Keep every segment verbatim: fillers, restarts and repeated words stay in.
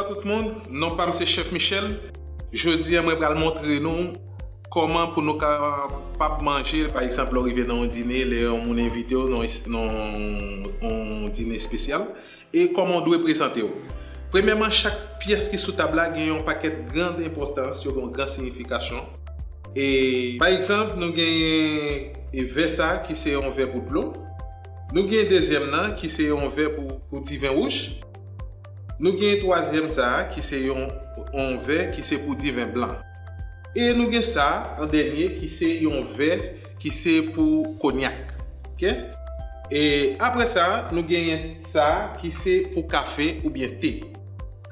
Tout moun, non pa m se Chèf Michel. Jodi a mwen pral montre nou kòman pou nou kapab manje, pa egzanp, lè w rive nan yon dine, lè yon moun envite w nan yon, nan yon dine espesyal, e kòman w dwe prezante w. Premyèman, chak pyès ki sou tab la gen yon pakèt gran enpòtans, yo gen yon gran siyifikasyon. E, pa egzanp, nou genyen, e, vè sa ki se yon vè pou dlo. Nou gen dezyèm nan ki se yon vè pou, pou diven wouj. Nou gen twazyèm sa a ki se yon, yon vè ki se pou diven blan. E nou gen sa a, an dènye, ki se yon vè ki se pou konyak. Oke? E apre sa, nou genyen sa a ki se pou kafe oubyen te.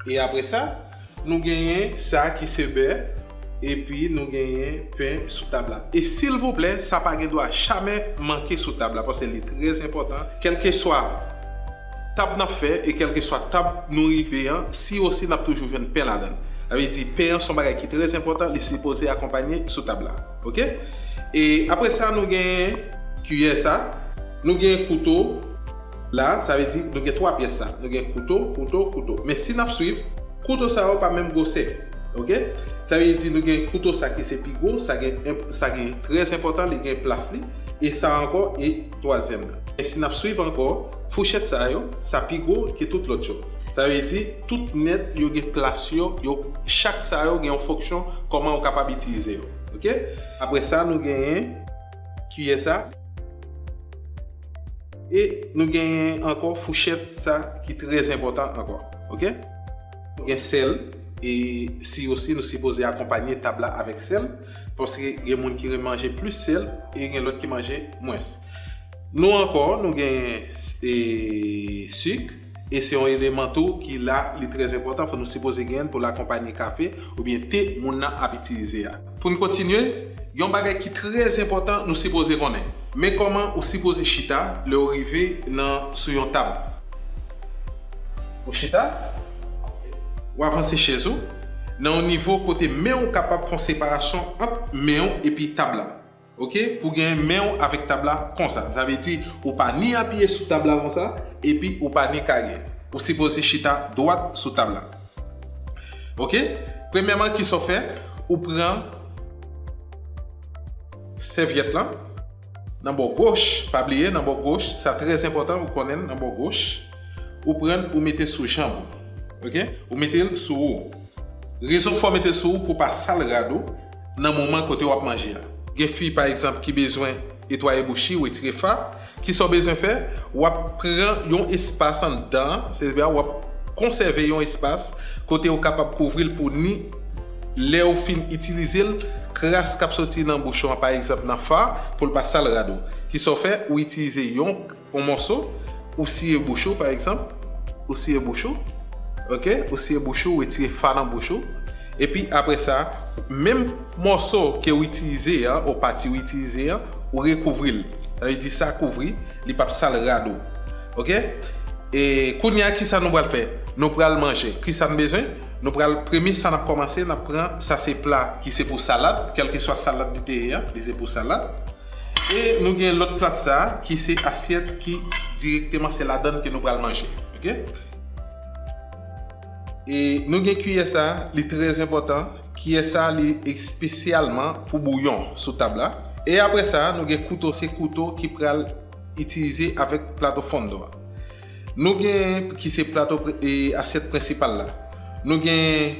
E apre sa, nou genyen sa a ki se bè, epi nou genyen pen sou tab la. E silvouplè, sa pa gen dwa jamè manke sou tab la, paske li trè enpòtan. Kèlkeswa tab n ap fè e kèlkeswa tab nou rive an, si osi n ap toujou jwenn pen ladan l. Sa vle di, pen an se yon bagay ki trè enpòtan, li sipoze akonpanye sou tab la. Oke? E apre sa, nou gen kiyè sa, nou gen kouto la, sa vle di, nou gen twa pyès sa. Nou gen kouto, kouto, kouto. Men si n ap swiv, kouto sa yo pa menm gwosè. Oke? Sa vle di, nou gen kouto sa ki se pi gwo, sa gen, sa gen trè enpòtan, li gen plas li, e sa ankò, e twazyèm nan. E si n ap swiv ankò, fouchèt sa yo, sa pi gwo ke tout lòt yo. Sa vle di, tout nèt, yo gen plas yo, yo, chak sa yo gen yon fonksyon kòman ou kapab itilize yo. Oke? Apre sa, nou genyen kiyè sa. E nou genyen ankò fouchèt sa ki trè enpòtan ankò. Oke? Nou gen sèl, e si osi nou sipoze akonpanye tab la avèk sèl, paske gen moun ki renmen manje plis sèl e gen lòt ki manje mwens. Nou ankò, nou gen, e, sik, e se yon eleman tou ki la, li trè enpòtan, fò nou sipoze genyen l pou l akonpanye kafe oubyen te moun nan ap itilize a. Pou n kontinye, yon bagay ki trè enpòtan nou sipoze konnen. Men kòman ou sipoze chita lè w rive nan, sou yon tab. Ou chita, ou avanse chèz ou nan yon nivo kote men w kapab fè yon separasyon ant men w epi tab la. Oke? Pou gen men w avèk tab la konsa. Sa vle di, ou pa ni apiye sou tab la konsa, epi ou pa ni kare. Ou sipoze chita dwat sou tab la. Oke? Premyèman, kisa w fè? Ou pran sèvyèt lan nan bò goch. Pa bliye, nan bò goch, sa trè enpòtan pou konnen l, nan bò goch. Ou pran l, ou mete l sou janb ou. Oke? Ou mete l sou ou. Rezon k fè w mete l sou ou, pou w pa sal rad ou nan moman kote w ap manje a. Gen fi, pa egzanp, ki bezwen netwaye bouch li, retire fa. Kisa w bezwen fè? W ap pran yon espas anndan an, sètadi w ap konsève yon espas kote w kapab kouvri l pou ni lè w fin itilize l, kras k ap soti nan bouch ou an, pa egzanp, nan fa, pou l pa sal rad ou. Kisa w fè? Ou itilize yon yon mòso, ou siye bouch ou, pa egzanp, ou siye bouch ou, oke, ou siye bouch ou, ou retire fa nan bouch ou, epi apre sa, menm mòso ke w itilize a, ou pati w itilize a, ou rekouvri l. Sa vle di sa kouvri, li p ap sal rad ou. Oke? E kounye a, kisa nou pral fè? Nou pral manje. Kisa n bezwen? Nou pral, premye sa n ap kòmanse, n ap pran, sa se pla ki se pou salad, kèlkeswa salad li te ye a, li se pou salad. E nou gen lòt plat sa a, ki se asyèt ki dirèkteman se ladan l ke nou pral manje. Oke? E nou gen kiyè sa a, li trè enpòtan. Kiyè sa a, li espesyalman pou bouyon sou tab la. E apre sa, nou gen kouto, se kouto ki pral itilize avèk plato fondo a. Nou gen, ki se plato pre-, e asyèt prensipal la. Nou gen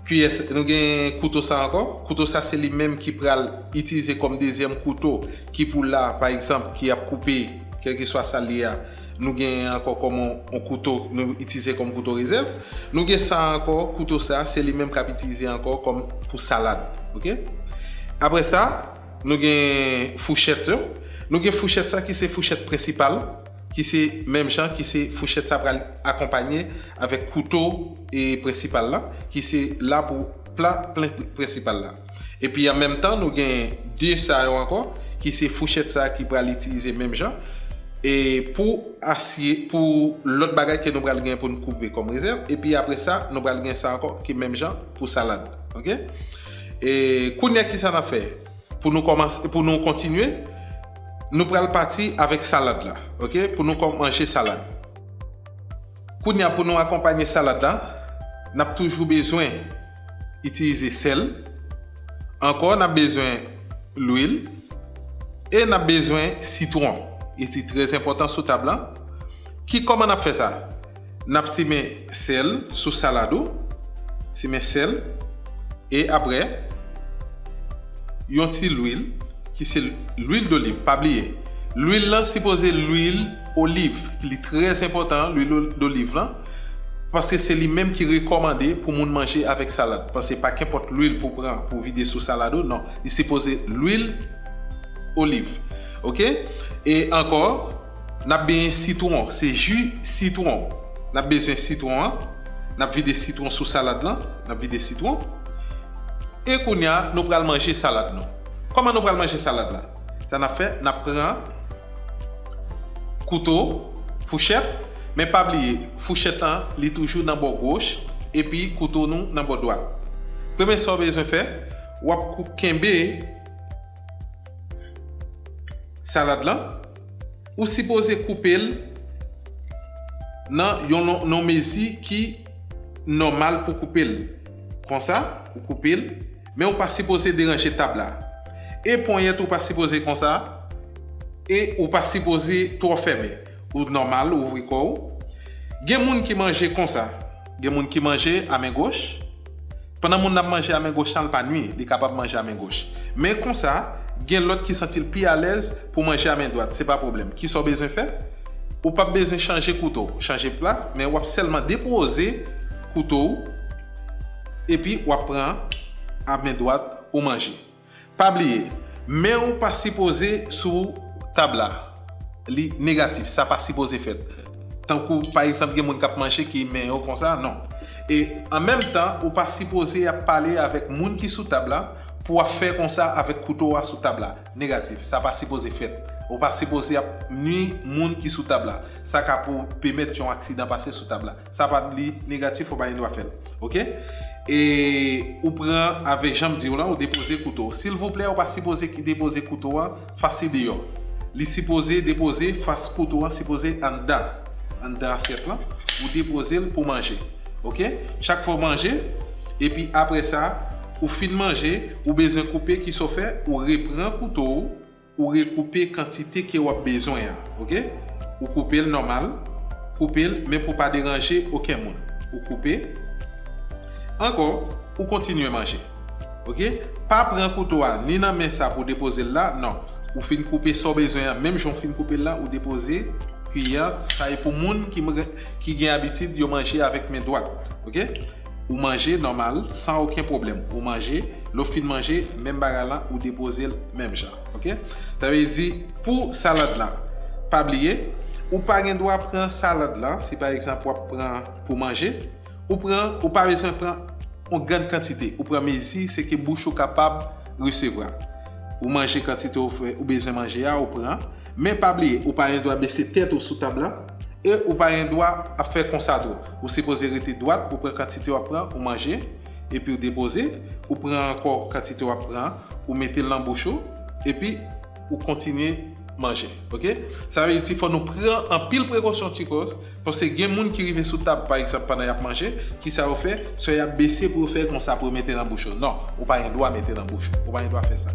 kiyè, nou gen kouto sa ankò. Kouto sa, se li menm ki pral itilize kòm dezyèm kouto ki pou la, pa egzanp, ki ap koupe, kèlkeswa sa l ye a. Nou gen ankò kòm yon, yon kouto, nou itilize kòm kouto rezèv. Nou gen sa ankò, kouto sa, se li menm k ap itilize ankò kòm pou salad. Oke? Apre sa, nou gen fouchèt yo. Nou gen fouchèt sa ki se fouchèt prensipal, ki se menm jan, ki se fouchèt sa pral akonpanye avèk kouto e prensipal la, ki se la pou pla plen prensipal la. Epi an menm tan, nou gen de sa yo ankò, ki se fouchèt sa ki pral itilize menm jan. E pou asye, pou lòt bagay ke nou pral gen pou n koupe kòm rezèv. Epi apre sa, nou pral gen sa ankò ki menm jan pou salad. Oke? E kounye a, kisa n ap fè? Pou nou kòmanse, pou nou kontinye, nou pral pati avèk salad la, oke? Pou nou kò-, manje salad. Kounye a, pou nou akonpanye salad la, n ap toujou bezwen itilize sèl. Ankò, n ap bezwen lwil. E n ap bezwen sitwon. E li trè enpòtan sou tab la. Ki kòman n ap fè sa? N ap simen sèl sou salad ou. Simen sèl. E apre, yon ti lwil, ki se lwil doliv. Pa bliye, lwil lan sipoze lwil oliv. Li trè enpòtan, lwil o- doliv lan. Paske se li menm ki rekòmande pou moun manje avèk salad. Paske pa kenpòt lwil pou pran, pou vide sou salad ou, non. Li sipoze lwil oliv. Oke? E ankò, n ap benyen sitwon, se ji sitwon. N ap bezwen sitwon an. N ap vide sitwon sou salad lan. N ap vide sitwon. E kounye a, nou pral manje salad nou. Kòman nou pral manje salad la? Sa n ap fè, n ap pran kouto, fouchèt, men pa bliye, fouchèt lan, li toujou nan bò goch, epi kouto nou nan bò dwat. Premye sa w bezwen fè, w ap kou- kenbe salad lan, ou sipoze koupe l nan yon, non- non mezi ki nòmal pou koupe l. Konsa, ou koupe l, men ou pa sipoze deranje tab la. E ponyèt ou pa sipoze konsa, e ou pa sipoze twò fèmen. Ou nòmal, ouvri kò w. Gen moun ki manje konsa. Gen moun ki manje a men goch. Pandan moun nan ap manje a men goch lan, l pa nwi, li kapab manje a men goch. Men konsa, gen lòt ki santi l pi alèz pou manje a men dwat, se pa pwoblèm. Kisa w bezwen fè? Ou p ap bezwen chanje kouto w, chanje plas, men w ap sèlman depoze kouto w, epi w ap pran a men dwat ou manje. Pa bliye, men w pa sipoze sou tab la. Li negatif, sa pa sipoze fèt. Tankou, pa egzanp, gen moun k ap manje ki men yo konsa, non. E an menm tan, ou pa sipoze ap pale avèk moun ki sou tab la pou w ap fè konsa avèk kouto a sou tab la. Negatif, sa pa sipoze fèt. Ou pa sipoze ap nwi moun ki sou tab la. Sa ka pou pèmèt yon aksidan pase sou tab la. Sa pa li negatif, ou pa gen dwa fè l. Oke? E ou pran avèk jan m di w lan, ou depoze kouto w. Silvouplè, ou pa sipoze ki depoze kouto a fas li deyò. Li sipoze depoze, fas kouto a sipoze anndan. Anndan asyèt lan, ou depoze l pou manje. Oke? Chak fwa w manje, epi apre sa, ou fin manje, ou bezwen koupe, kisa w fè? Ou repran kouto w, ou rekoupe kantite ke w ap bezwen an, oke? Ou koupe l nòmal, koupe l, men pou pa deranje okenn moun. Ou koupe. Ankò, ou kontinye manje. Oke? Pa pran kouto a ni nan men sa pou depoze l la, non. Ou fin koupe sa w bezwen an, menm jan w fin koupe l la, ou depoze kiyè, sa e pou moun ki, ki gen abitid yo manje avèk men dwat. Oke? Ou manje nòmal, san okenn pwoblèm. Ou manje, lè w fin manje, menm bagay lan, ou depoze l menm jan. Oke? Sa vle di, pou salad la, pa bliye, ou pa gen dwa pran salad la, si pa egzanp w ap pran pou manje, ou pran, ou pa bezwen pran yon grann kantite. Ou pran mezi, se ke bouch ou kapab resevwa. Ou manje kantite ou fè, ou bezwen manje a, ou pran. Men pa bliye, ou pa gen dwa bese tèt ou sou tab la, e ou pa gen dwa ap fè konsa twò. Ou sipoze rete dwat, ou pran kantite w ap pran, ou manje, epi ou depoze, ou pran ankò kantite w ap pran, ou mete l nan bouch ou, epi ou kontinye manje. Oke? Sa vle di, fò nou pran anpil prekosyon, ti kòz, paske gen moun ki rive sou tab, pa egzanp, pandan y ap manje, kisa yo fè? Swa y ap bese pou yo fè konsa pou yo mete nan bouch yo. Non, ou pa gen dwa mete nan bouch ou. Ou pa gen dwa fè sa.